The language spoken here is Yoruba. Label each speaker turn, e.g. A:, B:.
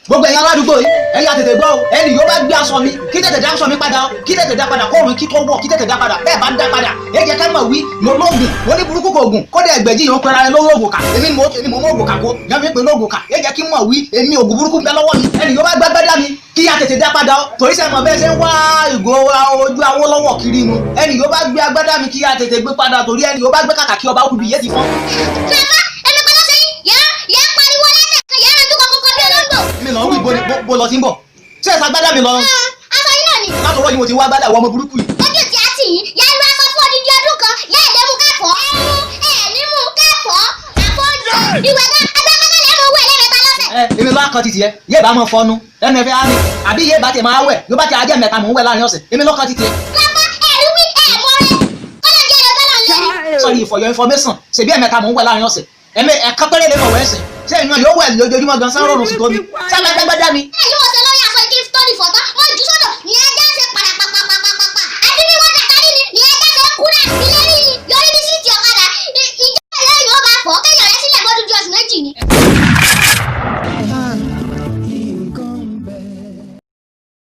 A: Gbogbo ẹ̀yin aládùúgbò yìí, ẹ̀yin àtètè gbọ́ o. Ẹni yóò bá gbé aṣọ mi, kí tètè dá aṣọ mi padà o, kí tètè dá padà kóòrùn kí tó wọ̀, kí tètè dá padà. Bẹ́ẹ̀ bá ń dá padà, ẹ jẹ́ ká mọ̀ wí mo lóògùn mo ní burúkú kò gùn kódà ẹgbẹ̀jì yìí ó pera ẹ lóògùn kà. Èmi ni mo èmi mo mọ ògùn kà kó yẹn mi pè lóògùn kà. Ẹ jẹ́ kí mọ̀ wí èmi ògùn burúkú ń bẹ lọ́wọ́ mi. Ẹni yóò bá gbàgbádá mi, kí a tètè dá padà o, torí sẹ́yìn mọ̀ bẹ́ẹ̀ ṣe ń wá ìgò ojú Awólọ́wọ̀ kiri nu. Ẹni yóò bá gbé agbádá mi, kí a tètè gbé padà, torí ẹni yóò bá gbé kàkà kí ọba kú bí iye ti fọ́n.
B: Grandma, èmi kọ́ ló ṣe yín. Yẹ́ yẹ́ pariwo lẹ́sẹ̀ yẹ́ ránjú kọ̀kọ̀kọ̀ bí olóńgbò.
A: Mi lọ wí bó lọ sí ń bọ̀ ṣé ẹ̀sà agbádá mi lọ.
B: Aṣọ yín náà ni.
A: Látọwọ́ yìí mo ti wá agbádá ìwọ ọmọ burúkú yìí.
B: Ojú tí a tì yín, yẹ́ lu aṣọ fún odidi ọdún kan, yẹ́ ẹ̀ lé mú káfọ́. Ẹ̀mú ẹ̀ ní mú káfọ́. Àfọ́jú. Ìwẹ̀ gan, agbágbádá lẹ́nu owó ẹlẹ́mẹ̀ta lọ́sẹ̀.
A: Ẹ èmi lọ́wọ́ kan titi ẹ yé bá mọ fọnu ẹnu ẹ fẹ́ á mi àbí yé bá tiẹ̀ máa wẹ̀ yóò bá tiẹ̀ ajẹ́ mẹ́ta mò ń wẹ̀ láàrin ọ̀sẹ̀. Èmi lọ́kàn titi ẹ.
B: Grandma, ẹ̀rí wí ẹ̀ mọ́rẹ́. Kọ́lá jẹ́ ẹ̀rọ tọ́lọ̀ lé.
A: Sorry for your information, ṣèbí ẹ̀mẹ́ta mò ń wẹ̀ láàrin ọ̀sẹ̀, ẹ̀mẹ́ ẹ̀ka péré lè mọ̀ wẹ̀ ẹ̀sẹ̀ ṣé ìyẹn yóò wẹ̀ lójoojúmọ́ gan sáré rọrùn sí tóbi sábà gbàgbádá mi.
B: Ẹ̀